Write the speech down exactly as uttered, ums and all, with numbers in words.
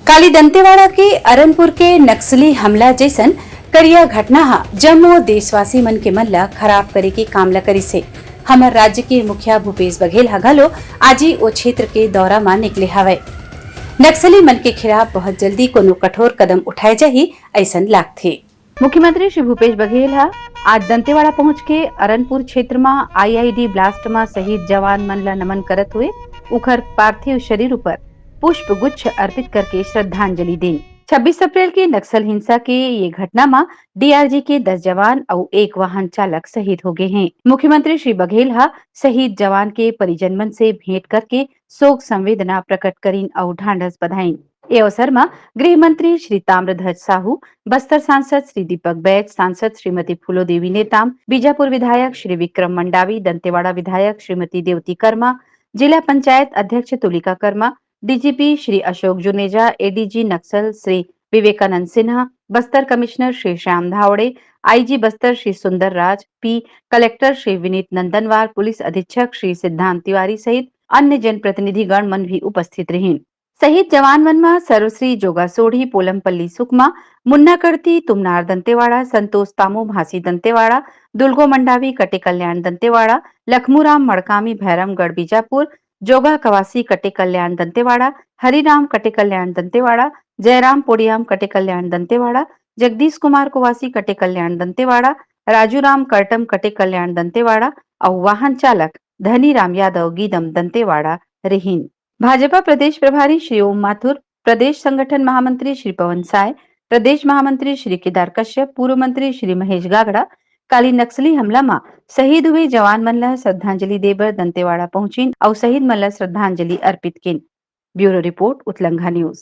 काली दंतेवाड़ा के अरनपुर के नक्सली हमला जैसन करिया घटना हा जम्मो देशवासी मन के मन ला खराब करे के काम ला करिस हे। हमर राज्य के मुखिया भूपेश बघेल हा घलो आजी ओ क्षेत्र के दौरा मा निकले हवय। नक्सली मन के खिलाफ बहुत जल्दी कोनो कठोर कदम उठाए जाही, ऐसन लागथे। मुख्यमंत्री श्री भूपेश बघेल हा आज दंतेवाड़ा पहुंच के अरनपुर क्षेत्र मा आईईडी ब्लास्ट मा शहीद जवान मन ला नमन करत हुए उखर पार्थिव शरीर ऊपर पुष्प गुच्छ अर्पित करके श्रद्धांजलि दीन। छब्बीस अप्रैल के नक्सल हिंसा के ये घटना मा डीआरजी के दस जवान अउ एक वाहन चालक शहीद हो गए हैं। मुख्यमंत्री श्री बघेल हा शहीद जवान के परिजन मन से भेंट करके शोक संवेदना प्रकट करिन अउ ढांढस बधाइन। ए अवसर मा गृह मंत्री श्री ताम्रध्वज साहू, बस्तर सांसद श्री दीपक बैज, सांसद श्रीमती फूलो देवी नेताम, बीजापुर विधायक श्री विक्रम मंडावी, दंतेवाड़ा विधायक श्रीमती देवती कर्मा, जिला पंचायत अध्यक्ष Tulika Karma, DGP Shri Ashok Juneja, ADG Naxal Shri Vivekananda Sinha, Bastar commissioner Shri Shyam Dhawade, IG Bastar Shri सुंदर राज पी, कलेक्टर श्री विनीत नंदनवार, पुलिस अधीक्षक श्री सिद्धांत तिवारी सहित अन्य जनप्रतिनिधिगण मन भी उपस्थित रहिन। शहीद जवान मन म सर्वश्री जोगा सोढ़ी, पोलमपल्ली सुकमा, मुन्ना कड़ती, तुमनार दंतेवाड़ा, संतोष तामू, भांसी दंतेवाड़ा, दुलगो मंडावी, कटे कल्याण दंतेवाड़ा, लखमूराम मड़कामी, भैरमगढ़ बीजापुर, जोगा कवासी, कटे कल्याण दंतेवाड़ा, हरिराम, कटे कल्याण दंतेवाड़ा, जयराम पोड़ियाम, कटे कल्याण दंतेवाड़ा, जगदीश कुमार कुवासी, कटे कल्याण दंतेवाड़ा, राजू राम करटम, कटे कल्याण दंतेवाड़ा, अउ वाहन चालक धनीराम यादव, गीदम दंतेवाड़ा, रिहिन। भाजपा प्रदेश प्रभारी श्री ओम माथुर, प्रदेश संगठन महामंत्री श्री पवन साय, प्रदेश महामंत्री श्री केदार कश्यप, पूर्व मंत्री श्री महेश गागड़ा काली नक्सली हमला म शहीद हुए जवान मन ल श्रद्धांजलि दे बर दंतेवाड़ा पहुंचिन अउ शहीद मन ल श्रद्धांजलि अर्पित किन। Bureau report, Utlangha news.